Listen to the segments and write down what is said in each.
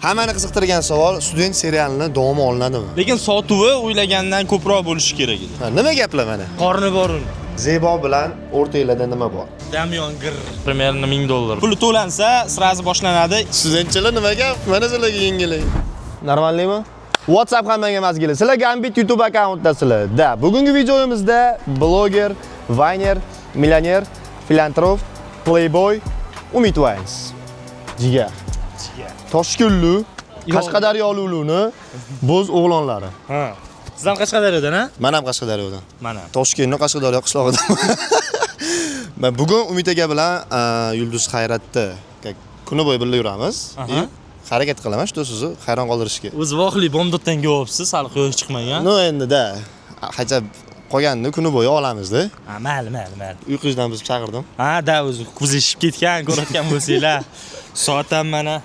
Hammani qiziqtirgan savol, student serialini davomi olinadimi? Lekin sotuvi o'ylagandan ko'proq bo'lishi kerak edi. Ha, nima gaplar mana? Qorni bor uni. Zebo bilan o'rtanglarda nima bor? Damyon gir. Примерно $1000. Puli to'lansa, sразу boshlanadi. Studentchalar nima gap? Mana sizlarga yengillik. Normalmi? WhatsApp hammaga mazgili. Sizlar Gambit YouTube akkauntdasizlar. Da, bugungi videomizda bloger, vayner, millioner, filantrop, playboy Umid Wines. Jigar. Toshkentli, Qashqadaryoliklarni bo'z o'g'lonlari. Ha. Siz ham Qashqadaryodan, ha? Men ham Qashqadaryodan. Mana. Toshkentni Qashqadaryo qishlog'idan. Men bugun Umid aka bilan Yulduz Hayratda kuni bo'yi birga yuramiz. Aha. Harakat qilaman shu sizni hayron qoldirishga. O'zi voqli bomdoddan kelyapsiz, hali quyosh chiqmagan. Ну endi-da, hacha qolganini kuni bo'yi olamizda. Ha, mayli, mayli, mayli. Uyqungizdan buzib chaqirdim. Ha, da o'zi ko'zi shishib ketgan, ko'rayotgan bo'lsanglar, soat ham mana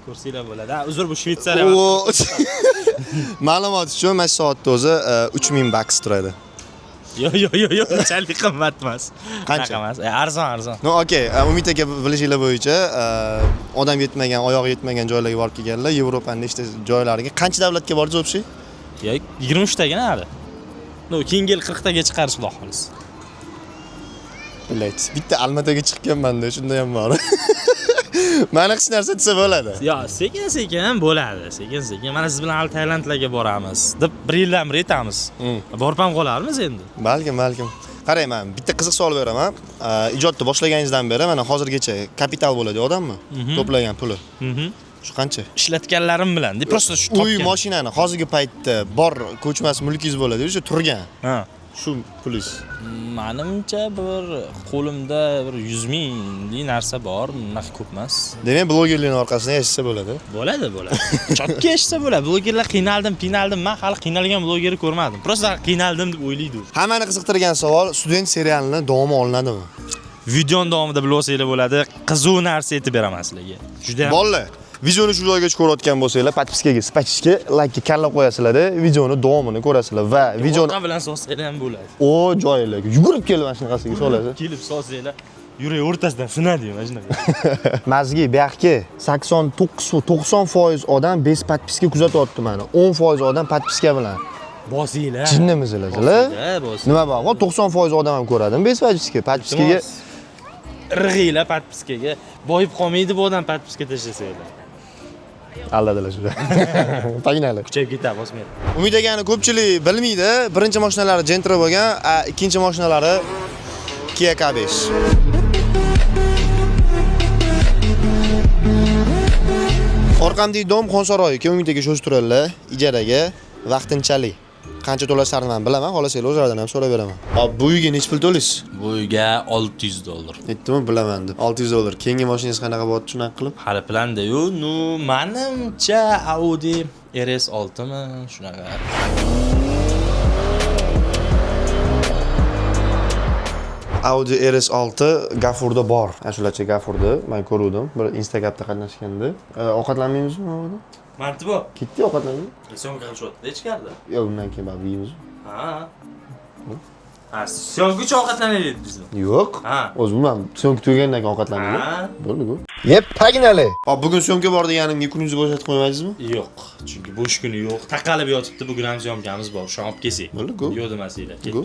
ko'rsanglar bo'ladi. Ha, uzr, bu Shvetsariya. O Ma'lumot uchun mana shu soatda o'zi 3000 baks turadi. Yo'q, yo'q, yo'q, yo'q, unchalik qimmat emas. Qancha? Unaqa emas. Arzon, arzon. Ну, okey, Umid aka bilishinglar bo'yicha odam yetmagan, oyog'i yetmagan joylarga borib kelganlar, Yevropaning nechta joylariga, qancha davlatga bordingiz вообще? Yo'q, 23 tagina hali. No, keyingi yil 40 taga chiqarish xudo xohlasa. Блять, bitta Almataga chiqqanman-da, shunda ham bor. Mani hech narsa desa bo'ladi. Yo, sekin sekin bo'ladi, sekin sekin. Mana siz bilan hali Tailandlarga boramiz deb bir yildan beri aytamiz. Borib ham qolarmiz endi. Balkim, balkim. Qarang, men bitta qiziq savol beraman. Ijodni boshlaganingizdan beri mana hozirgacha kapital bo'ladi odammi? To'plagan puli. Shu qancha? Ishlatganlarim bilan, deb просто shu Uy, topgan. mashinani hozirgi paytda bor ko'chmas mulkingiz bo'ladi, o'sha turgan. Ha. Shu pulingiz. Manimcha bir qo'limda bir 100 minglik narsa bor, unaqa ko'p emas. Demak, blogerlikning orqasida yashasa bo'ladi. Bo'ladi, bo'ladi. Chotga yashasa bo'ladi. Blogerlar qiynaldim, piynaldim. Men hali qiynalgan blogerni ko'rmadim. Просто qiynaldim deb o'ylaydi u. Hammani qiziqtirgan savol, student serialini davomi olinadimi? Videoni davomida bilib olsanglar bo'ladi. Qiziq narsa aytib beraman sizlarga. Juda ham Bolalar, videoni shu joygacha ko'rayotgan bo'lsanglar, podpiskaga, spachishga, laykka kalla qo'yasizlar-da, videoni davomini ko'rasizlar va videoni orqa bilan solsanglar ham bo'ladi. o joylarga yugurib kelib mana shunaqasiga solasiz. Kelib solsanglar yurak o'rtasidan sinadi mana shunaqa. Mazgi, buyaqki 89 90% odam bez podpiska kuzatyapti mani. 10% odam podpiska bilan. Bosinglar. Jinnimisizlar sizlar? Bosinglar, bosinglar. Nima bor? 90% odam ham ko'radimi bez podpiska? Podpiskaga irg'inglar podpiskaga. Boyib qolmaydi bu odam podpiska tashlasanglar. aldadilar shunda. Погнали. Kuchayib ketadi, bosmaydi. Umid akani ko'pchilik bilmaydi. Birinchi mashinalari Gentra bo'lgan, a ikkinchi mashinalari Kia K5. Orqamdagi dom Xonsaroy, Umid aka sho'sh turadilar ijaraga vaqtinchalik. Qancha to'lashlarini men bilaman, xohlasanglar o'zlaridan ham so'rab beraman. Hop, bu uyga necha pul to'laysiz? Bu uyga $600. Aytdimmi, bilaman deb. $600. Keyingi mashinangiz qanaqa bo'ladi shunaqa qilib? Hali planda-yu, nu manimcha Audi RS6 mi shunaqa. Audi RS6 Gafurda bor. Ashulachi Gafurda men ko'ruvdim. Bir Instagramda qatnashganda. Ovqatlanmaymizmi nima? Manti bu. Ketdik ovqatlanmaymiz. Syomka qilishyapti ichkarida. Yo'q, undan keyin baribir yeymizmi? Ha. Ha, syomka uchun ovqatlanaylik biz. Yo'q. Ha. O'zi umuman syomka tugagandan keyin ovqatlanmaydi. Ha. Bo'ldi-ku. Yep, погнали. Hop, bugun syomka bor deganimga kuningizni bo'shatib qo'ymaysizmi? Yo'q, chunki bo'sh kuni yo'q. Taqalib yotibdi, bugun ham syomkamiz bor. Shuni olib kelsak. Bo'ldi, go. Yo'q demasanglar. Go.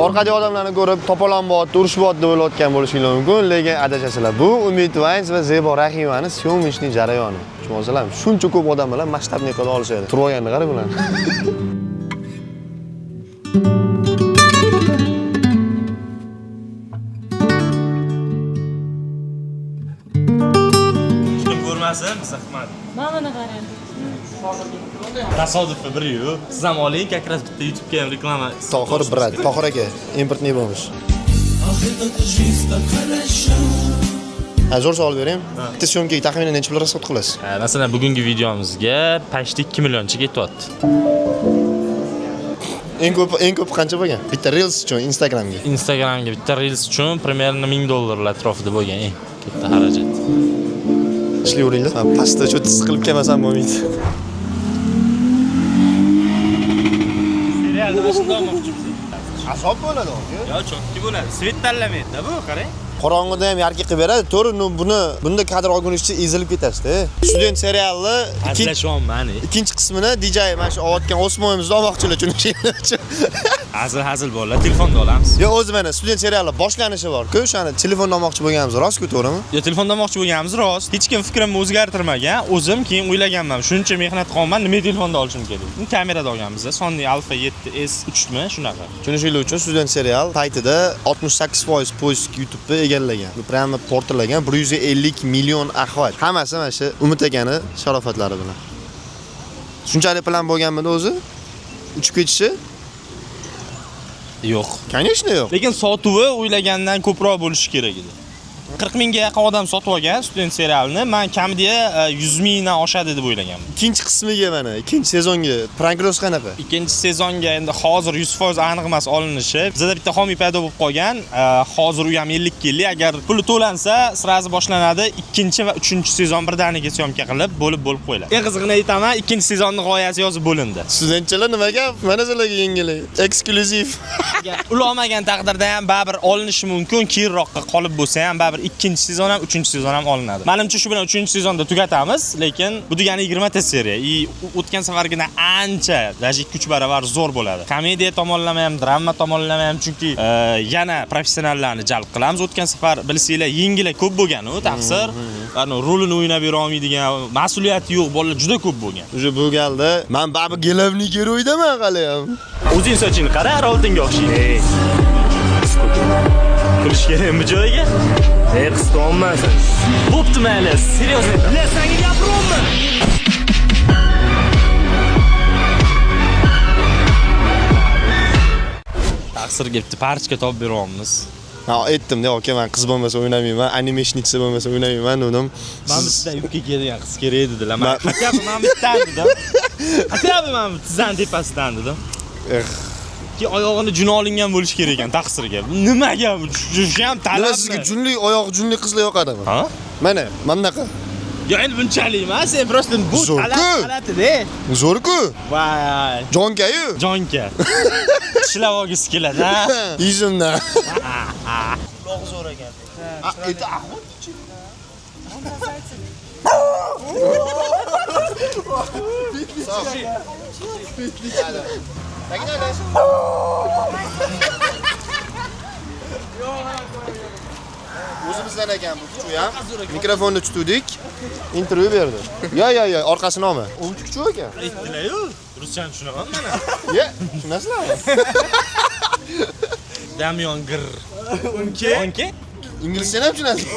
Orqadagi odamlarni ko'rib to'polon bo'lyapti, urush bo'lyapti deb o'ylayotgan bo'lishinglar mumkin, lekin adashasizlar. Bu Umid Wines va Zebo Rahimani syomочный jarayoni. Tushunasizlarmi? Shuncha ko'p odam bilan masshtabni qila olishadi. Turib olganini qarang bularni. Kim ko'rmasin, biz qilmadik. Mana buni qarang. Tasodifi bir-yu. Siz ham oling, как раз bitta YouTube'ga ham reklama. Tohir brat, Tohir aka, importniy bo'lmish. Ha, zo'r savol bering. Bitta syomkaga taxminan necha pul rasxod qilasiz? Ha, masalan, bugungi videomizga почти 2 millioncha ketyapti. Eng ko'p, eng ko'p qancha bo'lgan? Bitta Reels uchun Instagramga. Instagramga bitta Reels uchun примерно $1000 atrofida bo'lgan eng katta xarajat. Ishlayveringlar. Man pastda shu tiz qilib kelmasam bo'lmaydi. Serialni mana shunda olmoqchimiz. Azob bo'ladi aka. Yo, чётко bo'ladi. Свет tanlamaydi-da bu, qarang. Qorong'ida ham яркий qilib beradi. To'g'ri, но buni bunda kadr olguningizcha ezilib ketasiz-da. Student serialni Hazillashyapman. Ikkinchi qismini DJ mana shu olayotgan Osmonimizni olmoqchilar tushunishinglar uchun. Hazil hazil bolalar, telefonda olamiz. Yo, o'zi mana student seriali boshlanishi bor-ku, o'shani telefonda olmoqchi bo'lganimiz rostku, to'g'rimi? Yo, telefonda olmoqchi bo'lganimiz rost. Hech kim fikrimni o'zgartirmagan. O'zim keyin o'ylaganman, shuncha mehnat qilganman, nima telefonda olishim kerak? Uni kamerada olganmiz, Sony Alpha 7S 3 mi, shunaqa. Tushunishinglar uchun student serial paytida 68% поиск YouTube'da egallagan. Bu прямо portlagan 150 million охват. Hammasi mana shu Umid akani sharofatlari bilan. Shunchalik plan bo'lganmidi o'zi? Uchib ketishi? Yo'q. Конечно, yo'q. Lekin sotuvi o'ylagandan ko'proq bo'lishi kerak edi. 40 mingga yaqin odam sotib olgan student serialini. Men kamida 100 mingdan oshadi deb o'ylaganman. Ikkinchi qismiga mana, ikkinchi sezonga прогноз qanaqa? Ikkinchi sezonga endi hozir 100% aniq emas olinishi. Bizda bitta homiy paydo bo'lib qolgan. Hozir u ham 50-50. Agar puli to'lansa, сразу boshlanadi. Ikkinchi va uchinchi sezon birdaniga съёмка qilib, bo'lib bo'lib qo'yiladi. Eng qizig'ini aytaman, ikkinchi sezonning g'oyasi yozib bo'lindi. Studentchalar nima gap? Mana sizlarga yengillik. Eksklyuziv. Agar ulolmagan taqdirda ham baribir olinishi mumkin, keyinroqqa qolib bo'lsa ham baribir ikkinchi sezon ham, uchinchi sezon ham olinadi. Menimcha shu bilan uchinchi sezonda tugatamiz, lekin bu degani 20 ta seriya. И o'tgan safargidan ancha, даже 2-3 barobar zo'r bo'ladi. Komediya tomonlama ham, drama tomonlama ham, chunki yana professionallarni jalb qilamiz. O'tgan safar bilsanglar, yengillar ko'p bo'lgan u taqsir. Ya'ni rolini o'ynab bera olmaydigan, mas'uliyati yo'q bolalar juda ko'p bo'lgan. Уже bu galda man baribir главный герой daman hali ham. O'zing sochingni qara, oltinga o'xshaydi. Kulish kerakmi bu joyiga? Ey, qistonman sen. Bo'pti mayli, серьезно. La senga gapiryapman. Taqsirga bitta парочка topib beryapmiz. Ha, aytdim-da, aka, man qiz bo'lmasa o'ynamayman, анимешница bo'lmasa o'ynamayman dedim. Man Siz bittadan yubka kiyadigan qiz kerak edi dedilar. Man Ma- хотя бы man bittadan dedim. Хотя бы man tizzani tepasidan dedim. Eh. Keyin oyog'ini juni olingan bo'lishi kerak ekan taqsirga. Nimaga? Shu ham Nima talabmi? sizga junli, oyog'i junli qizlar yoqadimi? Ha? Mana, mana bunaqa. Yo, endi bunchalik emas, endi просто bu Zo'r-ku. talab talatida. Zo'r-ku. Voy. Jonka-yu. Jonka. Tishlab olgisi keladi, ha? Yuzimdan. Qulog'i zo'r ekan. Это охотничий. O'zimizdan ekan bu kuchu ham. Mikrofonni tutuvdik. Intervyu berdi. Yo, yo, yo, orqasini olma. Ovchi kuchu ekan. Aytdilar-yu, ruschani tushunaman mana. Ye, tushunasizlarmi? Damyon gir. Unke. Unke? Inglizchani ham tushunasiz.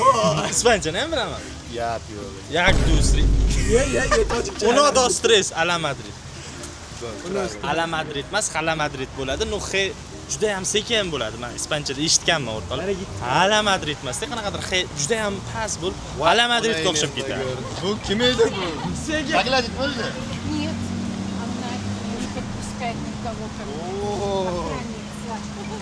Ispanchani ham bilaman. Gap yo'q. Як dos Uno dos tres ala Madrid. Ala Madrid emas, Hala Madrid bo'ladi. Но he juda ham sekin bo'ladi. Men ispanchada eshitganman o'rtoqlar. Hala Madrid emas, qanaqadir he juda ham past bo'lib, Hala Madridga o'xshab ketadi. Bu kim edi bu? Выглядит можно? Нет, она не подпускает никого ко мне. Охранница.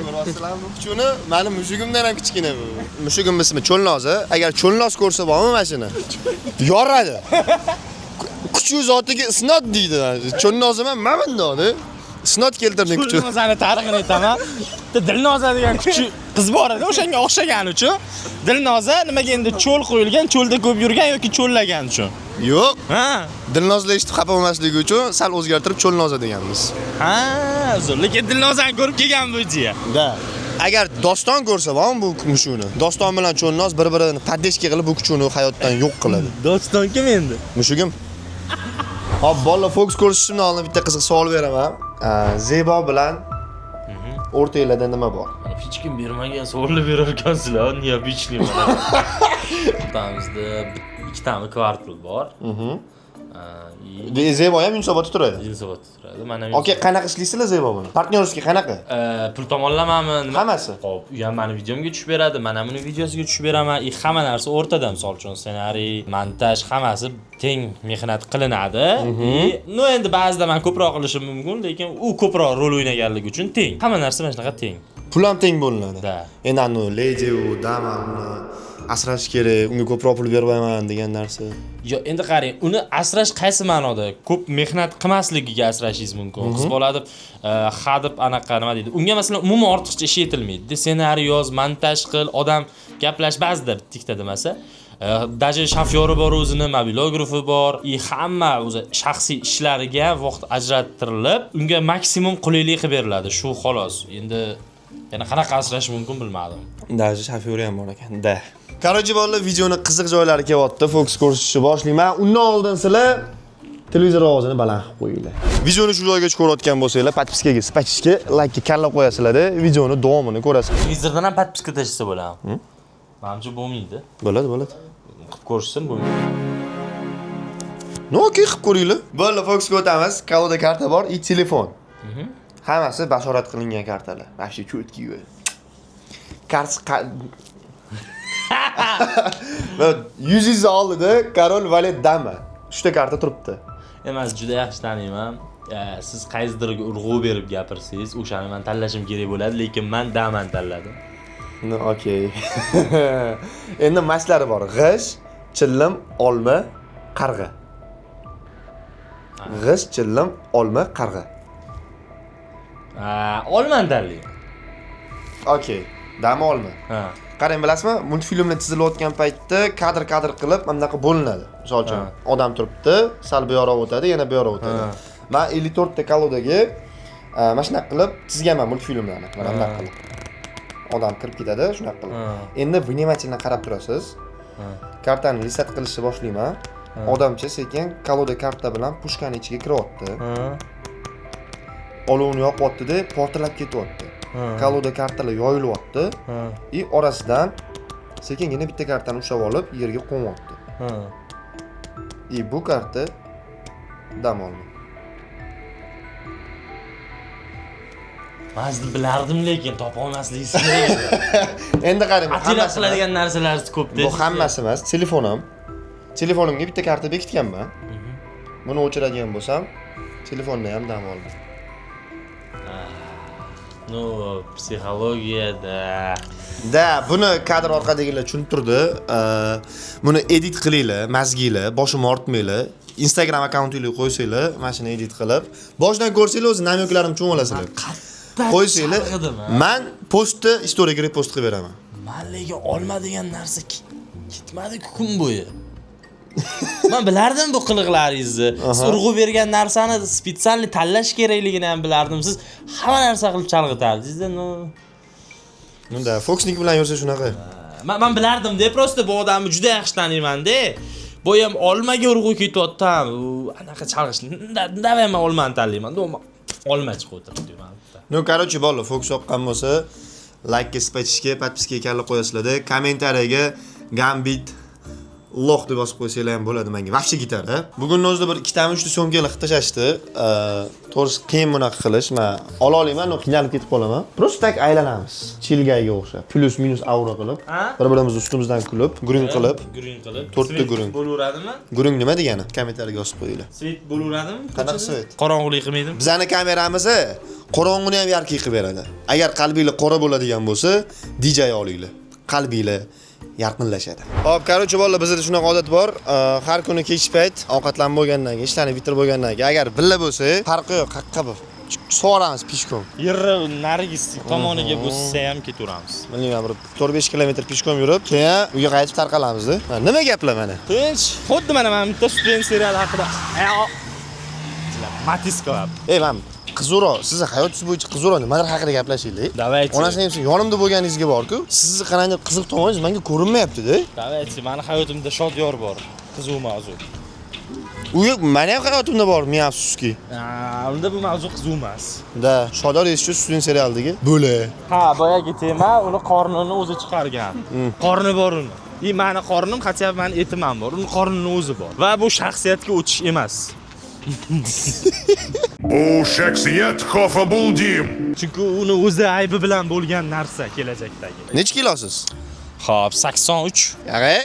Ko'ryapsizlarmi bu kuchuni? Mani mushugimdan ham kichkina bu. Mushugim ismi Cho'lnoz. Agar Cho'lnoz ko'rsa bormi mana shuni? Yoradi. Kuchu zotiga isnod deydi. Cho'lnozim ham mana bundoq. Isnod keltirding kuchu. Dilnozani tarixini aytaman. Bitta Dilnoza degan kuchi qiz bor edi, o'shanga o'xshagani uchun. Dilnoza nimaga endi cho'l qo'yilgan, cho'lda ko'p yurgan yoki cho'llagan uchun. Yo'q, Ha. Dilnozlar eshitib xafa bo'lmasligi uchun sal o'zgartirib Cho'lnoza deganmiz. Ha, uzr. Lekin Dilnozani ko'rib kelgan bu jiya. Da. Agar Doston ko'rsa bormi bu mushukni? Doston bilan Cho'lnoz bir-birini поддержка qilib bu kuchuni hayotdan yo'q qiladi. Doston kim endi? Mushugim. Hop, bolalar, fokus ko'rishishimdan oldin bitta qiziq savol beraman. Zebo bilan o'rtanglarda nima bor? Hech kim bermagan savollar berar ekansizlar, необычный mana. O'rtamizda ikkitami kvartal bor. И Zebo ham Yunusobodda turadi. Yunusobodda turadi. Mana Aka, qanaqa ishlaysizlar Zebo bilan? Партнёрский qanaqa? Pul tomonlamami nima? Hammasi. Hop, u ham mani videomga tushib beradi, men ham uni videosiga tushib beraman. И hamma narsa o'rtada, misol uchun ssenariy, montaj hammasi teng mehnat qilinadi. И, ну endi ba'zida men ko'proq qilishim mumkin, lekin u ko'proq rol o'ynaganligi uchun teng. Hamma narsa mana shunaqa teng. Pul ham teng bo'linadi. Da. Endi anu ledi u dama uni Asrash kerak, unga ko'proq pul bermayman degan narsa. Yo, endi qarang, uni asrash qaysi ma'noda? Ko'p mehnat qilmasligiga asrashingiz mumkin. Qiz bola deb, ha deb anaqa nima deydi? Unga masalan umuman ortiqcha ish yetilmaydi. Ssenariy yoz, montaj qil, odam gaplash ba'zida bitta ikkita demasa. Даже shofyori bor o'zini, mobilografi bor, и hamma o'zi shaxsiy ishlariga vaqt ajrattirilib, unga maksimum qulaylik qilib beriladi. Shu xolos. Endi yana qanaqa asrash mumkin bilmadim. Даже shofyori ham bor ekan. Да. Короче, bolalar, videoni qiziq joylari kelyapti. Fokus ko'rsatishni boshlayman. Undan oldin sizlar televizor ovozini baland qilib qo'yinglar. Videoni shu joygacha ko'rayotgan bo'lsanglar, подписка ga, spachishga, laykka kalla qo'yasizlar-da, videoni davomini ko'rasizlar. Televizordan ham подписка tashlasa bo'ladimi? Manimcha bo'lmaydi. Bo'ladi, bo'ladi. Qilib ko'rishsin, bo'lmaydi. Ну, окей, qilib ko'ringlar. Bo'ldi, fokusga o'tamiz. Колода karta bor и telefon. Hammasi bashorat qilingan kartalar. Вообще чёткий. Karta va yuzingizni oldida король, валет, дама. Uchta karta turibdi. Emas, juda yaxshi taniyman. Siz qaysidirga urg'u berib gapirsangiz, o'shani man tanlashim kerak bo'ladi, lekin man дама ni tanladim. Ну, окей. Endi mashlari bor. G'ish, chillim, olma, qarg'a. G'ish, chillim, olma, qarg'a. Ha, olmani tanlayman. Окей. Дама olma. Ha. Qarang, bilasizmi, multfilmlar chizilayotgan paytda kadr-kadr qilib mana bunaqa bo'linadi. Misol uchun, odam turibdi, sal bu yoqroq o'tadi, yana bu yoqroq o'tadi. Man 54 ta колода ga mana shunaqa qilib chizganman multfilmlarni. Mana bunaqa qilib. Odam kirib ketadi, shunaqa qilib. Endi внимательно qarab turasiz. Kartani листать qilishni boshlayman. Odamcha sekin колода karta bilan пушка ni ichiga kiryapti. Olovni yoqyapti-da, portlab ketyapti. Колода kartalar yoyilyapti. И orasidan sekingina bitta kartani ushlab olib yerga qo'nyapti. И bu karta дама olma. Man sizni bilardim, lekin topa olmasligingiz kerak edi. Endi qarang, bu Atila hammasi emas. qiladigan narsalaringiz ko'p. Bu hammasi emas, telefonim. Telefonimga bitta karta bekitganman. Buni o'chiradigan bo'lsam, telefonda ham dam oldim. Ну, psixologiyada. Да, buni kadr orqadagilar tushunib turdi. Buni edit qilinglar, мозг inglar, boshimni ortmanglar. Instagram akkauntinglarga qo'ysanglar, mana shuni edit qilib, boshidan ko'rsanglar o'zi намёк larimni tushunib olasizlar. Qo'ysanglar, chalg'idim, ha. Man postni история ga repost qilib beraman. Man lekin olma degan narsa ketmadi kun bo'yi. Man bilardim bu qiliqlaringizni. Siz urg'u bergan narsani специально tanlash kerakligini ham bilardim. Siz hamma narsa qilib chalg'itardingiz-da, ну. Ну да, фокусник bilan yursa shunaqa. Man bilardim-da, просто bu odamni juda yaxshi taniyman-da. Bu ham olmaga urg'u ketyapti ham. U anaqa chalg'ish. Давай man olmani tanlayman. Olma chiqib o'tiribdi man. Ну, короче, bolalar, fokus yoqqan bo'lsa, laykka, spachishga, подписка ga kalla qo'yasizlar-da, kommentariyaga Gambit лох deb yozib qo'ysanglar ham bo'ladi menga. Вообще gitara. Bugun o'zida bir ikkitami, uchta съёмка lar qilib tashlashdi. To'g'risi qiyin bunaqa qilish. Men ola olmayman, но qiynalib ketib qolaman. Просто так aylanamiz. Chilgayga o'xshab. Плюс-минус aura qilib, bir-birimizni ustimizdan kulib, gurung qilib. Gurung qilib. To'rtta Свет gurung. Bo'laveradimi? Gurung nima degani? Kommentariyaga yozib qo'yinglar. Свет bo'laveradimi? Qanaqa свет? Qorong'ulik qilmaydimi? Bizani kameramiz qorong'uni ham яркий qilib beradi. Agar qalbinglar qora bo'ladigan bo'lsa, DJI olinglar. Qalbinglar yorqinlashadi. Xo'p, короче, bolalar, bizda shunaqa odat bor. Har kuni kech payt ovqatlanib bo'lgandan keyin, ishlarni bitirib bo'lgandan keyin, agar billa bo'lsa, farqi yo'q, qaqqa bir so'ramiz пешком. Yerni narigi tomoniga bo'lsa ham ketaveramiz. Bilmayman, bir 4-5 kilometr пешком yurib, keyin uyga qaytib tarqalamiz-da. Nima gaplar mana? Tinch. Xuddi mana bitta student seriali haqida. Matiz qilyapti. Ey, man qiziqroq, sizni hayotingiz bo'yicha qiziqroq nimalar haqida gaplashaylik? Давайте. Onasini ham yonimda bo'lganingizga bor-ku, sizni qanaqadir qiziq tomoningiz menga ko'rinmayapti-da. Давайте, mani hayotimda Shodiyor bor. Qiziq mavzu. U yo'q, meni ham hayotimda bor, men afsuski. Ha, unda bu mavzu qiziq emas. Да, Shodiyor eshitchi student serialidagi bo'la. Ha, boyagi tema uni qornini o'zi chiqargan. Qorni bor uni. И mani qornim, хотя бы mani etim ham bor. Uni qornini o'zi bor. Va bu shaxsiyatga o'tish emas. Bu shaxsiyat xafa bo'ldim. Chunki uni o'zi aybi bilan bo'lgan narsa kelajakdagi. Necha kilosiz? Xo'p, 83. Yag'e,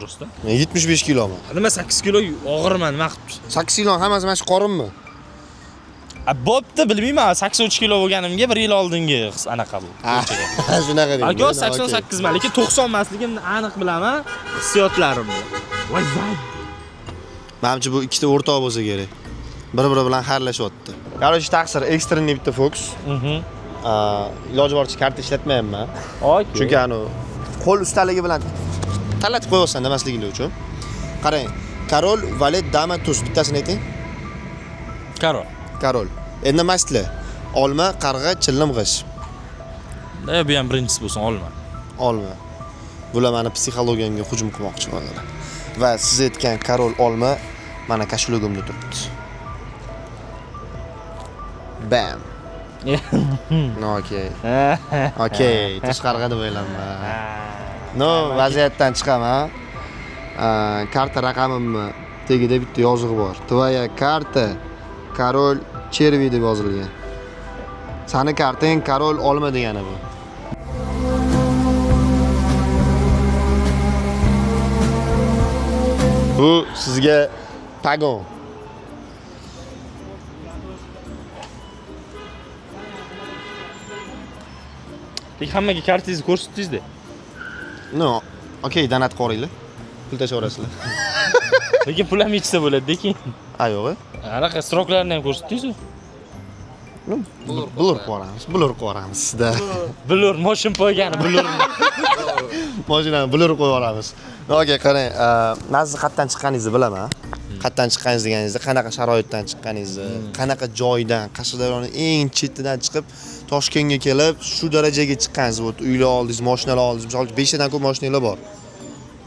Rostda. Men 75 kiloman. Nima 8 kilo og'irman, nima qilibdi? 8 kilo hammasi mana shu qorinmi? A, bo'pti, bilmayman, 83 kilo bo'lganimga bir yil oldingi his anaqa bu. Shunaqa deng. Aka, 88 man, lekin 90 emasligimni aniq bilaman hissiyotlarimni. Voy voy. Manimcha bu ikkita o'rtoq bo'lsa kerak. Bir-biri bilan xayrlashyapti. Короче, taqsir, экстренный bitta fokus. Iloji boricha karta ishlatmayapman. Okey. Chunki anu qo'l ustaligi bilan tanlatib qo'yapsan demasliginglar uchun. Qarang, король, валет, дама, туз bittasini ayting. Король. Король. Endi масть lar. Olma, qarg'a, chillim, g'ish. Bu ham birinchisi bo'lsin, olma. Olma. Bular mani psixologiyamga hujum qilmoqchi bo'ldilar. Va siz aytgan король olma mana кошелёк imda turibdi. Bam. No, okey. Okey, tuz qarg'a deb o'ylanma. No, vaziyatdan chiqaman. Karta raqamimni tagida bitta yozuq bor. Твоя карта король черви deb yozilgan. Sani kartang король olma degani bu. Bu sizga погон. Lekin hammaga kartangizni ko'rsatdingiz-da. No, okey, донат qo'ringlar. Pul tashlayverasizlar. Lekin pul ham yechsa bo'ladi-da keyin. A, yo'q. Anaqa срок larni ham ko'rsatdingiz-ku. No, blur qilib yuboramiz, blur qilib yuboramiz sizda. Blur, moshin poygani blur. Mashinani blur qo'yib yuboramiz. Okey, qarang, man sizni qayerdan chiqqaningizni bilaman. Qayerdan chiqqaningiz deganingizda qanaqa sharoitdan chiqqaningizni, qanaqa joydan, Qashqadaryoning eng chetidan chiqib Toshkentga kelib, shu darajaga chiqqansiz. Вот uylar oldingiz, mashinalar oldingiz. Misol uchun 5 tadan ko'p mashinanglar bor.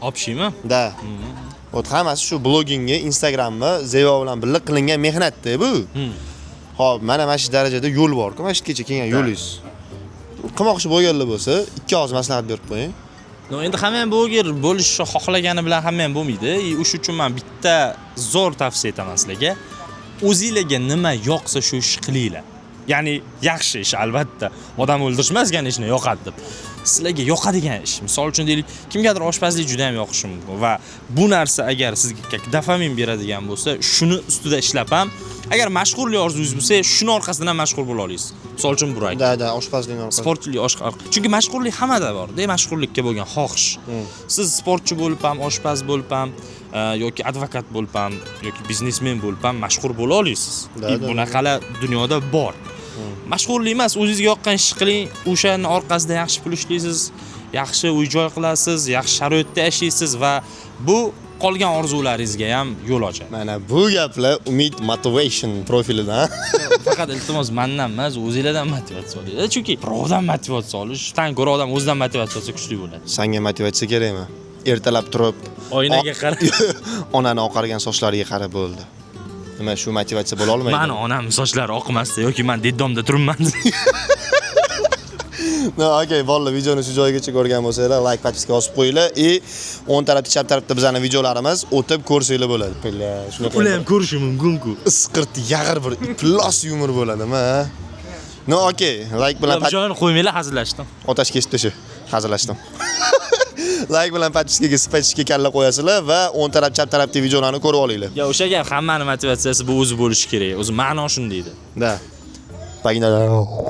Общий mi? Да. Вот hammasi shu blogingga, Instagramga Zebo bilan birga qilingan mehnatda bu. Xo'p, mana shu darajada yo'l bor-ku, mana shu yergacha kelgan yo'lingiz. Qilmoqchi bo'lganlar bo'lsa, ikki og'iz maslahat berib qo'ying. No, endi hamma ham bloger bo'lishni xohlagani bilan hamma ham bo'lmaydi. И o'sha uchun men bitta zo'r tavsiya etaman sizlarga. O'zinglarga nima yoqsa shu ishni qilinglar. Ya'ni yaxshi ish albatta. Odam o'ldirishmasgan ishni yoqadi deb. Sizlarga yoqadigan ish. Misol uchun deylik, kimgadir oshpazlik juda ham yoqishi mumkin va bu narsa agar sizga как dopamin beradigan bo'lsa, shuni ustida ishlab ham, agar mashhurlik orzungiz bo'lsa, shuni orqasidan ham mashhur bo'la olasiz. Misol uchun Burak. Да, oshpazlikni orqasidan. Sportchilik chunki mashhurlik hammada bor-da, mashhurlikka bo'lgan xohish. Siz sportchi bo'lib ham, oshpaz bo'lib ham, yoki advokat bo'lib ham, yoki biznesmen bo'lib ham mashhur bo'la olasiz. Да, да, Bunaqalar dunyoda bor. Mashhurlik emas, o'zingizga yoqqan ishni qiling, o'shani orqasida yaxshi pul ishlaysiz, yaxshi uy joy qilasiz, yaxshi sharoitda yashaysiz va bu qolgan orzularingizga ham yo'l ochadi. Mana bu gaplar Umid Motivation profilidan. Faqat iltimos mandan emas, o'zinglardan motivatsiya olinglar. Chunki birovdan motivatsiya olishdan ko'ra odam o'zidan motivatsiya olsa kuchli bo'ladi. Sanga motivatsiya kerakmi? Ertalab turib Oynaga qarab. Onani oqargan sochlariga qarab bo'ldi. Nima shu motivatsiya bo'la olmaydi? Mani onam sochlari oqmasdi yoki man детдом da turibman. No, okey, bolalar, videoni shu joygacha ko'rgan bo'lsanglar, like, подписка bosib qo'yinglar и o'ng tarafda, chap tarafda bizning videolarimiz o'tib ko'rsanglar bo'ladi. Бля, shunaqa Ular ham ko'rishi mumkin-ku. Isqirt yag'ir bir iflos yumor bo'ladimi? No, okey, like bilan Bu joyini qo'ymanglar, hazillashdim. Otash kesib tasha. Hazillashdim. Like bilan подписка ga sipatishga kalla qo'yasizlar va o'ng taraf, chap tarafdagi videolarni ko'rib olinglar. Ya o'sha gap, hammani motivatsiyasi bu o'zi bo'lishi kerak. O'zi ma'no shunda edi. Да. Погнали.